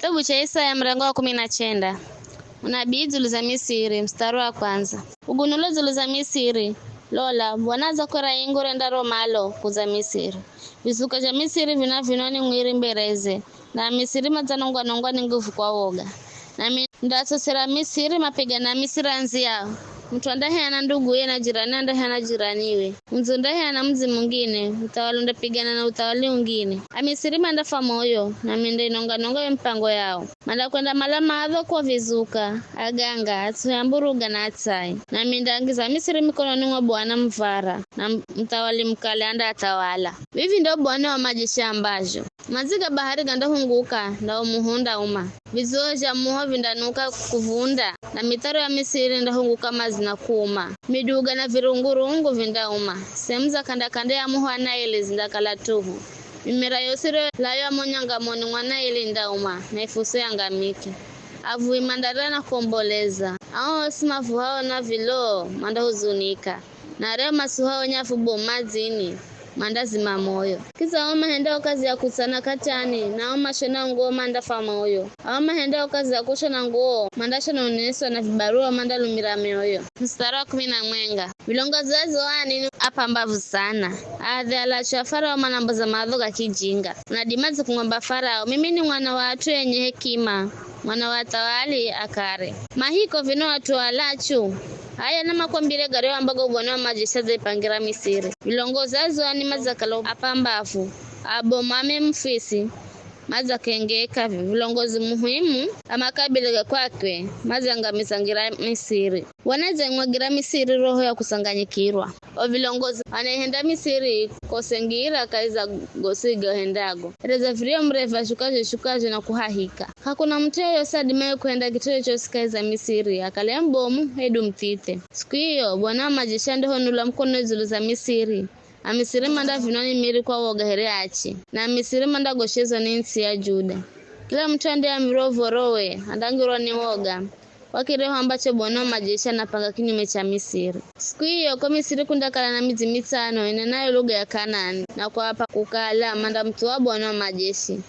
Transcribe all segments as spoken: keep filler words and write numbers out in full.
Kitabu cha Isaya, mrengo wa kumi na chenda. Unabii dzulu za Misiri, mstari wa kwanza. Ugunulo dzulu za Misiri, lola, Bwana adzakwera ingu rendaro malo kudza Misiri. Vizuka zha Misiri vina vinwa ni mwiri mbereze, na Misiri madzanongwa-nongwa ni nguvu kwa woga. Nami ndatsosera Misiri mapigana Misiri andziyao. Mut'u andaheana nduguye na jirani andaheana jiraniwe. Mudzi undaheana mudzi mungine, uthawali undapigana na uthawali ungine. Amisiri mandafa moyo, na mindainonga-nonga yo mipango yao. Mandakwenda mala maadho kwa vizuka, aganga, atsuhe amburuga na atsai. Na mindaangiza Misiri mikononi mwa Bwana muv̱ara, na m-, muthawali mukali andaathawala. Vivi ndo Bwana wa majeshi ambazho. Madzi ga bahari gandahunguka, na umuhu undauma. Vizuwo zha muho vindanuka kuvunda, na mitharo ya Misiri indahunguka madzi na kuuma. Miduga na virungurungu vindauma. Sehemu za kanda-kanda ya muho wa Naili zindakala tuhu. Mimera yosi iriolayo mo nyangamoni mwa Naili indauma, na ifuso yangamike. Avui mandarira na kuomboleza. Ao osi mavuhao na viloo mandahuzunika. Na areo masuhao nyavu bomu madzini, mandazima moyo. Kidza ao mahendao kazi ya kutsana katani, na ao mashonao nguo mandafa moyo. Ao mahendao kazi ya kushona nguo, mandashononesa na vibaruwa mandalumira mioyo. Mstari wa kumi na mwenga. Vilongozi wa Zoani ni apambavu sana. Aadhi alachu a Farao manamboza maadho ga kijinga. Unadima dzi kumwamba Farao, mimi ni mwana wa at'u enye hekima, mwana wa athawali a kare. Mahiko vino at'u alachu. Haya, namakwambire gareo ambago Bwana wa majeshi adzaipangira Misiri. Vilongozi a Zoani madzakala apambavu, abomu a Memufisi madzakengeka, vilongozi muhimu a makabila ga kwakwe madzangamiza ngira Misiri. Wanadzaimwagira Misiri roho ya kusanganyikirwa. O vilongozi wanaihenda Misiri kose ngira kahi za gosi gahendago. Reza virio mureva shukazhe-shukazhe na kuhahika. K'akuna mut'u yoyosi adimaye kuhenda kit'u chochosi kahi za Misiri, akale mubomu hedu muthithe. Siku iyo, Bwana wa majeshi andahonula mukono dzulu za Misiri. Amisiri mandavinwa ni miri kwa woga here achi, na Amisiri mandagoshezwa ni ntsi ya Juda. Kila mut'u andeambirwa uv̱orowe, andangirwa ni woga, kwa kiryahu ambacho Bwana wa majeshi anapanga kinyume cha Misiri. Siku iyo, ko Misiri kundakala na midzi mitsano inenayo lugha ya Kanaani, na kuapa kukala mandamuthuwa Bwana wa majeshi.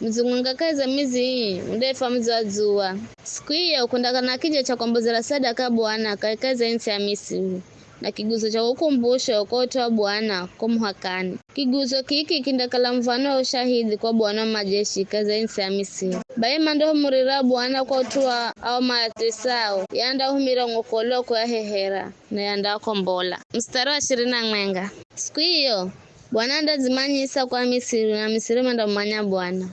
Mudzi mwenga kahi za midzi ii undaifwa Mudzi wa Dzuwa. Siku iyo kundakala na kija cha kwambozera sadaka Bwana kahi kahi za ntsi ya Misiri, na kiguzo cha kukumbusha uko ut'u wa Bwana ko muhakani. Kiguzo kiki kindakala mufano wa ushahidhi kwa Bwana wa majeshi kahi za ntsi ya Misiri. Bai mandahumurira Bwana kwa ut'u wa ao maatesao, ye andahumira ng'okolo kuahehera, na ye andaakombola. Mstari wa ishirini na mwenga. Siku iyo, Bwana andadzimanyisa kwa Misiri, na Misiri mandamumanya Bwana.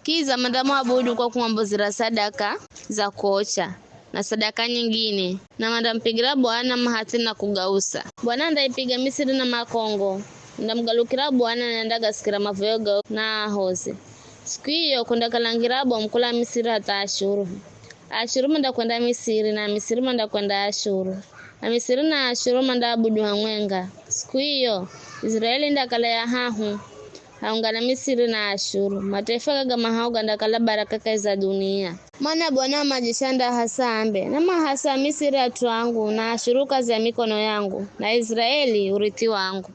Kidza mandamuabudu kwa kumwambozera sadaka za kuocha na sadaka nyingine, na mandamupigira Bwana mahatsi na kugausa. Bwana andaipiga Misiri na makongo, andamugalukira Bwana na andagasikira mavoyo gao na ahoze. Siku iyo kundakala ngira bomu kula Misiri hatha Ashuru. Ashuru mandakwenda Misiri, na Misiri mandakwenda Ashuru. Amisiri na Ashuru mandaabudu hamwenga. Siku iyo, Israeli indakala ya hahu, haungana Misiri na Ashuru. Mataifa gaga mahahu gandakala baraka kahi za dunia. Mana Bwana wa majeshi andahasa ambe, namahasa Amisiri at'u angu, na Ashuru kazi ya mikono yangu, na Israeli urithi wangu.